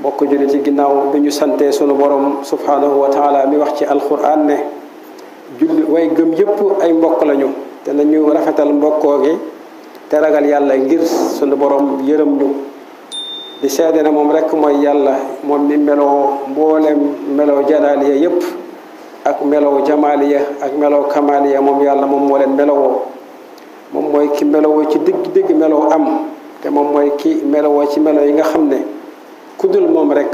bokk julli ci ginnaaw bi ñu santee sunu borom subhanahu wa taala mi wax ci alquran ne julli way gëm yépp ay mbokk lañu te nañu rafetal mbokkoo gi te ragal yàlla ngir sunu borom yërëm ñu di seede ne moom rek mooy yàlla moom mi meloo mboolem meloo jalaaliya yépp ak meloo jamaaliya ak meloo kamaaliya moom yàlla moom moo leen melowoo moom mooy ki melowoo ci dëgg meloo am te moom mooy ki melowoo ci melo yi nga xam ne ku dul moom rek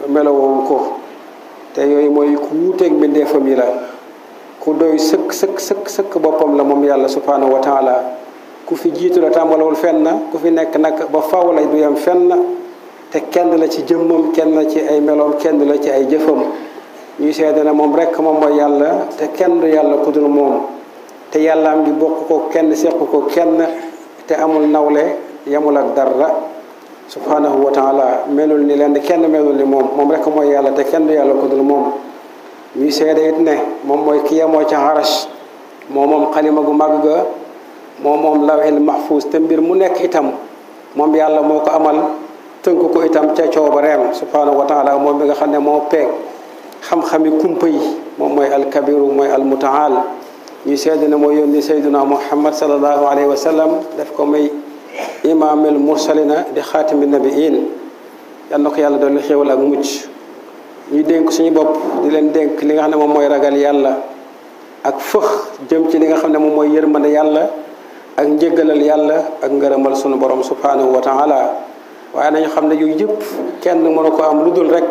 melowoowu ko te yooyu mooy ku wuuteeg mbindeefam yi la ku doy sëkk boppam la moom yàlla subhanahu wa taala ku fi jiitu la tàmbalawul fenn ku fi nekk nag ba faw lay du yam fenn te kenn la ci jëmmam kenn la ci ay meloom kenn la ci ay jëfam ñuy seede ne moom rek moom mooy yàlla te kenn du yàlla ku dul moom te yàllaam gi bokk ko kenn seq ko kenn te amul nawle yamul ak dara subhanahu wa taala melul ni leen kenn melul ni moom rek mooy yàlla te kenn du yàlla ku dul moom ñuy seede it ne moom mooy ki yemoo ca arash moom xalima gu màgg ga moom lawhil mahfuz te mbir mu nekk itam moom yàlla moo ko amal tënk ko itam ca coobareem subhanahu wa taala moom bi nga xam ne moo peeg xam-xami kumpa yi moom mooy alkabiru mooy almutaal ñuy seede ne mooy yónni sayduna muhammad sallallahu alayhi wa sallam daf ko may imaamil mursalina di xaatimi nabiin yal na ko yàlla doon xéewal ak mucc ñuy dénk suñu bopp di leen dénk li nga xam ne moom mooy ragal yàlla ak fëx jëm ci li nga xam ne moom mooy yërmande yàlla ak njëggalal yàlla ak ngërëmal sunu borom subhanahu wa taala waaye nañu xam ne yooyu yëpp kenn mënu ko am lu dul rek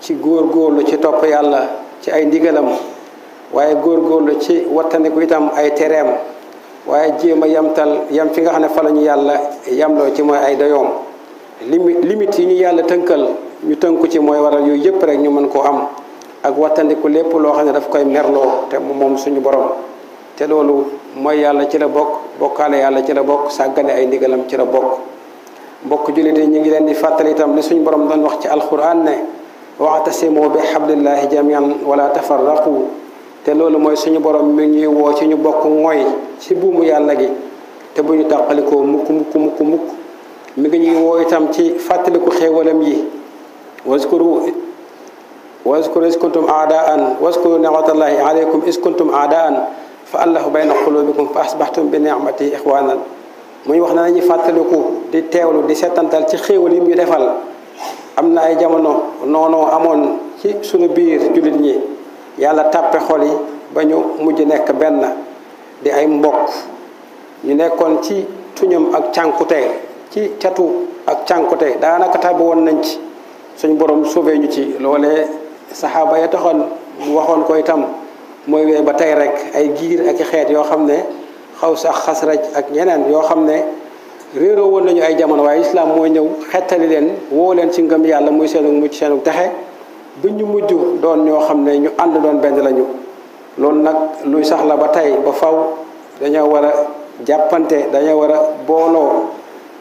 ci góorgóorlu ci topp yàlla ci ay ndigalam waaye góorgóorlu ci wattandiku itam ay tereem waaye jéem a yam fi nga xam ne fa la ñu yàlla yamloo ci mooy ay dayoom limite yi ñu yàlla tënkal ñu tënku ci mooy waral yooyu yëpp rek ñu mën koo am ak wattandiku lépp loo xam ne daf koy merloo te moom suñu borom te loolu mooy yàlla ci la bokkaale yàlla ci la bokk sàggane ay ndigalam ci la bokk mbokk jullit yi ñu ngi leen di fàttali itam li suñu borom doon wax ci alquran ne wa'tasimu bi hablillahi jami'an wala tafarraqu te loolu mooy suñu borom mi ñuy woo ci ñu bokk mooy ci buumu yàlla gi te bu ñu tàqalikoo mukk mi ngi ñuy woo itam ci fàttaliku xéewalam yi waskuru is kuntum aadaan waskuru ni'matallahi alaykum is kuntum aadaan fa allafa bayna qulubikum fa asbahtum bi ni'matihi ixwanan muy wax na nañu fàttaliku di teewlu di setantal ci xéewal yi ñu defal am na ay jamono noonoo amoon ci sunu biir jullit ñi yàlla tàppe xol yi ba ñu mujj nekk benn di ay mbokk ñu nekkoon ci tuñam ak cànkute ci catu ak cànkute daanaka tàbbi woon nañ ci suñ borom sauvé ñu ci loolee saxaaba ya taxoon mu waxoon ko itam mooy wee ba tey rek ay giir ak i xeet yoo xam ne xaw sax xasraj ak ñeneen yoo xam ne réeroo woon nañu ay jamono waaye islam mooy ñëw xettali leen woo leen ci ngëm yàlla muy seenu mucc seenu texe bu ñu mujj doon ñoo xam ne ñu ànd doon benn lañu loolu nag luy sax la ba tey ba faw dañoo war a jàppante dañoo war a booloo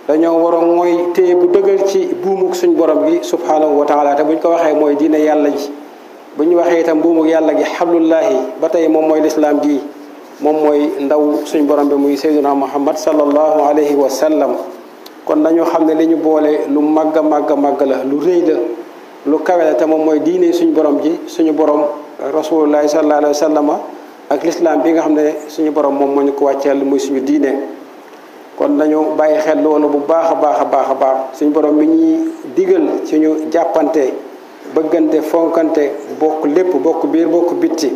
dañoo war a mooy téye bu dëgër ci buumuk suñ borom gi subhanahu wa taala te buñ ko waxee mooy diine yàlla ji bu ñu waxee itam buumuk yàlla gi xablullahi ba tey moom mooy lislaam gi moom mooy ndaw suñ borom bi muy sayyiduna muhammad sallallahu alayhi wa sallam kon nañu xam ne li ñu boole lu màgg a màgg la lu rëy la lu kawe la te moom mooy diine suñu borom ji suñu borom rasulullahi sallallahu alayhi wa sallam ak lislaam bi nga xam ne suñu borom moom moo ñu ko wàcceel muy suñu diine kon nañu bàyyi xel loolu bu baax a baax suñu borom mi ñuy digal ci ñu jàppante bëggante fonkante bokk lépp bokk biir bokk bitti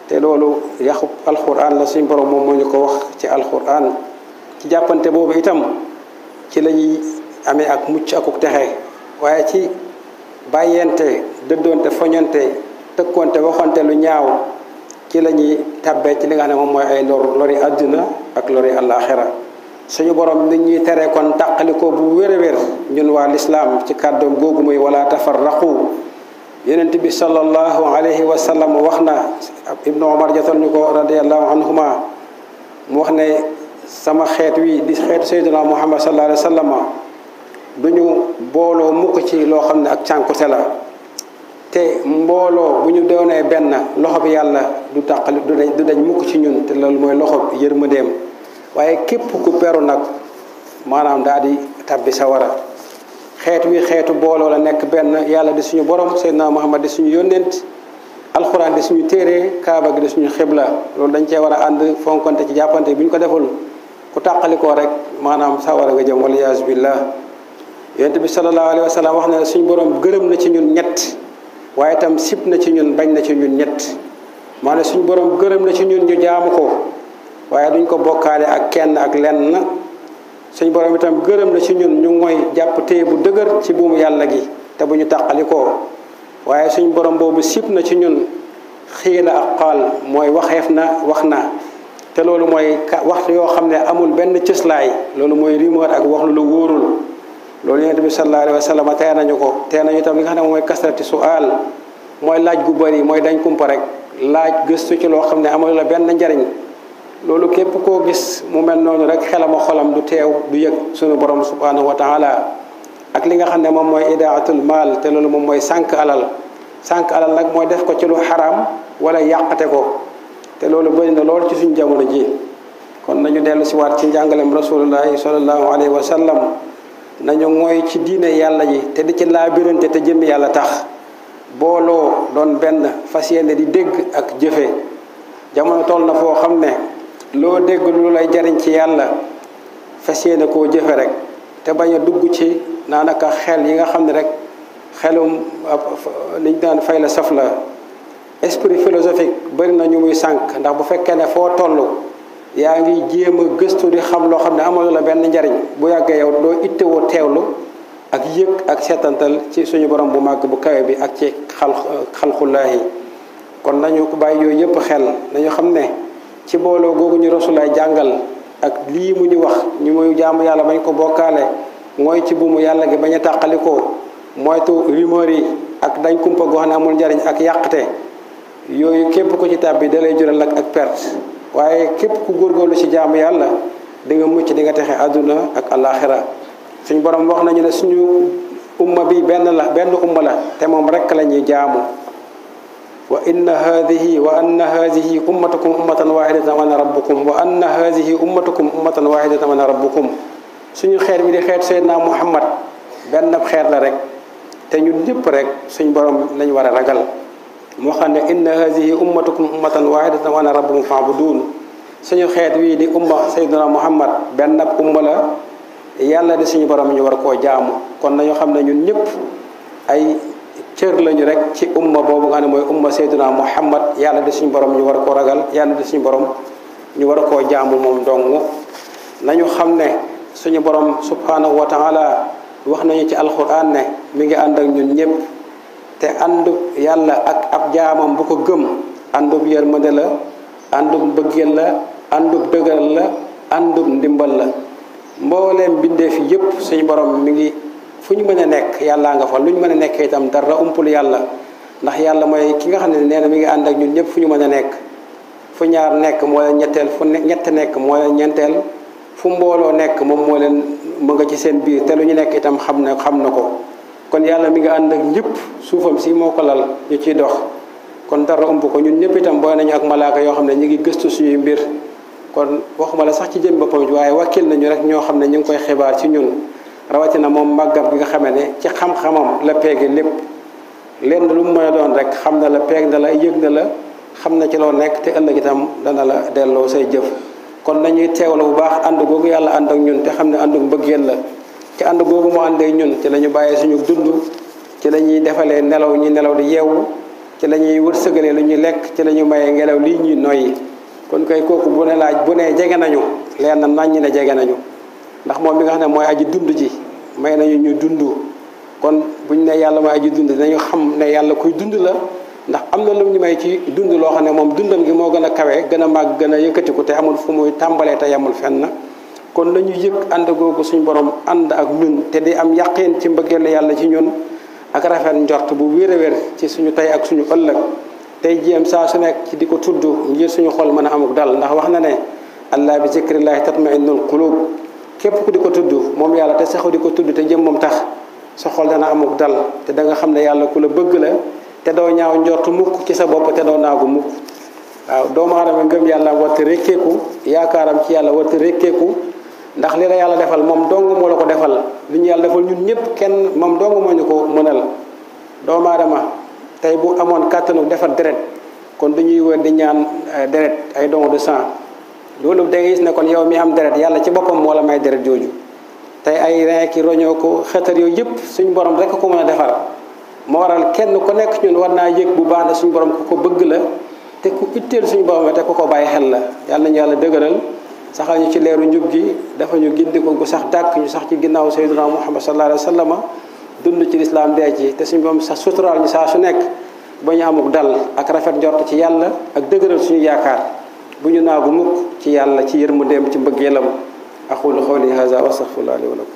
te loolu yaxub alquran la suñu borom moom moo ñu ko wax ci alquran ci jàppante boobu itam ci la ñuy amee ak mucc akuk texe waaye ci bàyyente dëddoonte foñante tëkkoonte waxonte lu ñaaw ci la ñuy tabbee ci li nga xam ne moom mooy ay lori àdduna ak lori àllaaxira suñu borom nit ñuy tere kon tàqalikoo bu wér a wér ñun waa lislaam ci kàddoom googu muy wala tafarraqu yonent bi sallallahu alayhi wa sallam wax na ibnu omar jotal ñu ko radiallahu anhuma mu wax ne sama xeet wi di xeetu sayyidina muhammad sallallahu alayhi wa sallam duñu booloo mukk ci loo xam ne ak cànkute la te mbooloo bu ñu doonee benn loxo bi yàlla du tàqali du dañ mukk ci ñun te loolu mooy loxo waaye képp ku peru nag maanaam daal di tabbi sawara xeet wi xeetu booloo la nekk benn yàlla di suñu borom Seydina Muhammad di suñu yónnent alxuraan di suñu téere kaaba gi di suñu xibla loolu dañ cee war a ànd fonkante ci jàppante bu ñu ko deful ku tàqalikoo rek maanaam sawara nga jëm wala yaasu billah yonent bi sallallahu alayhi wa sallam wax na suñu borom gërëm na ci ñun ñett waaye itam sib na ci ñun bañ na ci ñun ñett maanaam suñu borom gërëm na ci ñun ñu jaamu ko waaye duñ ko bokkaale ak kenn ak lenn suñu borom itam gërëm na ci ñun ñu ngoy jàpp téye bu dëgër ci buumu yàlla gi te bu ñu tàqalikoo waaye suñu borom boobu sib na ci ñun xiila ak xaal mooy waxeef na wax na te loolu mooy wax yoo xam ne amul benn cëslaay loolu mooy rumeur ak wax lu wóorul loolu yonent bi sallallahu alayhi wa sallam tee nañu ko tee nañu itam li nga xam ne mooy kasrati su'aal mooy laaj gu bëri mooy dañ kumpa rek laaj gëstu ci loo xam ne amul la benn njariñ loolu képp koo gis mu mel noonu rek xelam ak xolam du teew du yëg suñu borom subhanahu wa taala ak li nga xam ne moom mooy idaatul maal te loolu moom mooy sànq alal nag mooy def ko ci lu xaraam wala yàqate ko te loolu bëri na lool ci suñu jamono ji kon nañu dellu si waat ci njàngalem rasulullahi sallallahu alayhi wa sallam nañu mooy ci diine yàlla ji te di ci laabirante te jëmmi yàlla tax booloo doon benn fas yéene di dégg ak jëfe jamono toll na foo xam ne loo dégg lu lay jariñ ci yàlla fas yéene koo jëfe rek te bañ a dugg ci naanaka xel yi nga xam ne rek xelum liñ daan fay la saf la esprit philosophique bëri na ñu muy sànq ndax bu fekkee ne foo toll yaa ngi jéem a gëstu di xam loo xam ne amalu la benn njariñ bu yàggee yow doo ittewoo teewlu ak yëg ak seetantal ci suñu borom bu màgg bu kawe bi ak ci xalqullaahi kon nañu ko bàyyi yooyu yëpp xel nañu xam ne ci booloo googu ñu rasulaay jàngal ak lii mu ñu wax ñu muy jaamu yàlla bañ ko bokkaale mooy ci buumu yàlla gi bañ a tàqalikoo moytu rumeur yi ak dañ kumpa goo xam ne amul njariñ ak yàqte yooyu képp ko ci tàbbi da lay jural ak perte waaye képp ku góorgóorlu ci jaamu yàlla di nga mucc di nga texe àdduna ak alaxira suñu borom wax nañu ne suñu umma bi benn umma la te moom rek la ñuy jaamu wa anna hadihi ummatukum ummatan wahidatan wa ana rabbukum wa anna hadihi ummatukum ummatan wahidatan wa ana rabbukum suñu xeet bi di xeet Seydina Muhammad benn xeet la rek te ñun ñëpp rek suñu borom lañ war a ragal moo xam ne inna hadihi ummatukum ummatan wahidatan wa ana rabbukum fa'budun suñu xeet wi di umma Seydina Muhammad benn umma la yàlla di suñu borom ñu war koo jaamu kon nañu xam ne ñun ñëpp ay cër lañu rek ci umma boobu nga xam ne mooy umma Seydina Muhammad yàlla di suñu borom ñu war koo ragal yàlla di suñu borom ñu war koo jaamu moom dong nañu xam ne suñu borom subhanahu wa taala wax nañu ci alquran ne mi ngi ànd ak ñun ñëpp te àndu yàlla ak ab jaamam bu ko gëm àndub yërmande la àndub mbëggeel la àndub dëgëral la àndub ndimbal la mbooleem bindeef yëpp suñu borom mi ngi fu ñu mën a nekk yàllaa nga fa lu ñu mën a nekk itam dara umpul yàlla ndax yàlla mooy ki nga xam ne nee na mi ngi ànd ak ñun ñëpp fu ñu mën a nekk fu ñaar nekk moo leen ñetteel fu ñett nekk moo leen ñeenteel fu mbooloo nekk moom moo leen mu nga ci seen biir te lu ñu nekk itam xam na ko kon yàlla mi ngi ànd ak ñëpp suufam si moo ko lal ñu ciy dox kon dara ump ko ñun ñëpp itam booy nañu ak malaaka yoo xam ne ñu ngi gëstu suñuy mbir kon waxuma la sax ci jëm boppam waaye wakkil nañu rek ñoo xam ne ñu ngi koy xibaar ci ñun rawatina moom màggam bi nga xamee ne ci xam-xamam la peege lépp lenn lu mu mën a doon rek xam na la peeg na la yëg na la xam na ci loo nekk te ëllëg itam dana la delloo say jëf kon nañuy teewlu bu baax ànd googu yàlla ànd ak ñun te xam ne ànduk mbëggeel la ci ànd googu mu ànd ak ñun ci la ñu bàyyee suñu dund ci la ñuy defalee nelaw ñi nelaw di yeewu ci la ñuy wërsëgalee lu ñuy lekk ci la ñu mayee ngelaw lii ñuy noyyi kon koy kooku bu ne laaj bu ne jege nañu leen na nañ ñi ne jege nañu ndax moom mi nga xam ne mooy aji dund ji may nañu ñu dund kon buñ ne yàlla mooy aji dund dinañu xam ne yàlla kuy dund la ndax am na lu ñu may ci dund loo xam ne moom dundam gi moo gën a kawe gën a màgg gën a yëkkatiku te amul fu muy tàmbalee te yemul fenn kon nañu yëg ànd googu suñu borom ànd ak ñun te di am yaqin ci mbëggeel yàlla ci ñun ak rafet njort bu wér a wér ci suñu tey ak suñu ëllëg tey jéem saa su nekk ci di ko tudd ngir suñu xol mën a amuk dal ndax wax na ne allah bi zikrillahi tatma'innul qulub képp ku di ko tudd moom yàlla te saxu di ko tudd te jëm moom tax sa xol dana amuk dal te da nga xam ne yàlla ku la bëgg la te doo ñaaw njortu mukk ci sa bopp te doo naagu mukk waaw doomu aadama ngëm yàlla warta rekkeeku yaakaaram ci yàlla warta rekkeeku ndax li la yàlla defal moom dong moo la ko defal li ñu yàlla defal ñun ñëpp kenn moom dong moo ñu ko mënal doomu aadama tey bu amoon kàttanu defar deret kon du ñuy wër di ñaan deret ay don de sang loolu da ngay gis ne kon yow mi am deret yàlla ci boppam moo la may deret jooju tey ay rein ki roñoo ko xetar yooyu yëpp suñu borom rek ko mën a defar moo waral kenn ku nekk ñun war naa yëg bu baax ne suñu borom ku ko bëgg la te ku itteel suñu borom la te ku ko bàyyi xel la yàlla nañu yàlla dëgëral saxal ñu ci leeru njub gi dafa ñu gindi ko gu sax dàkk ñu sax ci ginnaaw sayyidina Muhammad sallallahu alayhi wa sallam dund ci lislaam dee ci te suñu borom sax suturaal ñu saa su nekk ba ñu amuk dal ak rafet njort ci yàlla ak dëgëral suñu yaakaar bu ñu naagu mukk ci yàlla ci yërmandeem ci mbëggeelam aqulu qawli hadha wa astaghfirullaha li wa lakum